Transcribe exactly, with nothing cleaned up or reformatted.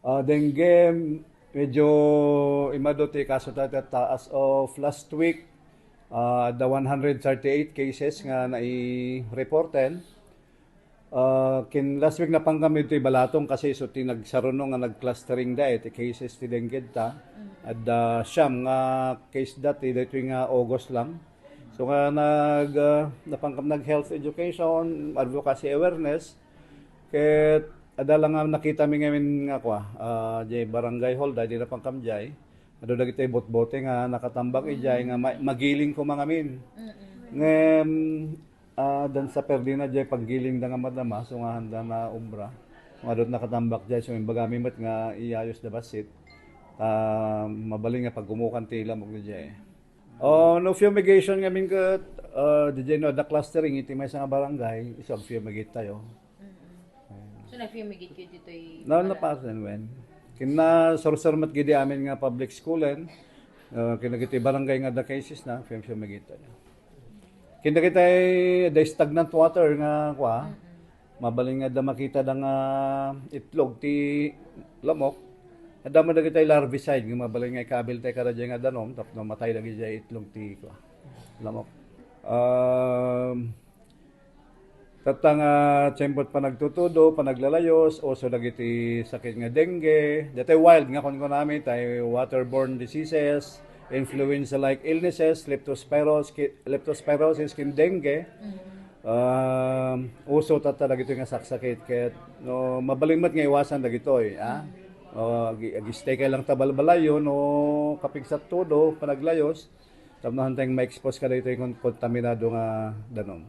Ah, dengue, medyo immadu ti kaso tayo tatta. As of last week, ah, adda one hundred thirty-eight cases nga nai-reporten. Ah, kin last week napan kami ditoy Balatong kasi isu ti nagsaruno nga nag-clustering da iti cases ti dengue ta. Adda siyam nga case dati daytoy nga August lang. So nga nag, ah, napan kami nag-health education, advocacy awareness, ket adda lang nga nakita mi ngamin nga kua, ah, jay barangay hall, daydi napan kami jay. Adu dagiti botbote nga nakatambak ijay nga ma-, magiling koma ngamin. Ngem, ah, dan sa perdina jay paggiling da nga madama, so nga handa na obra. Nga adut nakatambak jay, so imbagami met nga iyayos da bassit. Ah, mabalin nga pagumukan ti lamok jay. Oh, no fumigation ngamin ket, ah, jay no adda clustering iti maysa nga barangay, isu ag-fumigate tayo. So, na-fumigate kayo ditoy No, pala? Napasen wen. Kinna sursur met gidi amin nga public schoolen, ah, kinagiti barangay nga adda cases na, fum-, fumigate tayo. Kinagiti the stagnant water nga, kua, mabalin nga adda makita da nga itlog ti lamok. Adda mo dagiti larvicide nga mabalin nga ikabil tayo kada jay nga danom, tapno matay dagiti itlog ti, kua, lamok. Um, Tatta nga tiempot panagtutudo, panaglalayos, uso dagiti sakit nga dengue. Dati wild nga kunkunami, tay waterborne diseases, influenza-like illnesses, leptospiros-, ki-, leptospirosis, ken dengue. Um, uso tatta dagitoy nga saksakit. Ket, no, mabalin met nga iwasan dagitoy, ah. O, agi-, agi-stay kayo lang ta balbalayon, no, kapigsat tudo, panaglayos, tapno hanteng ma-expose ka dagitoy kon-, kontaminado nga danom.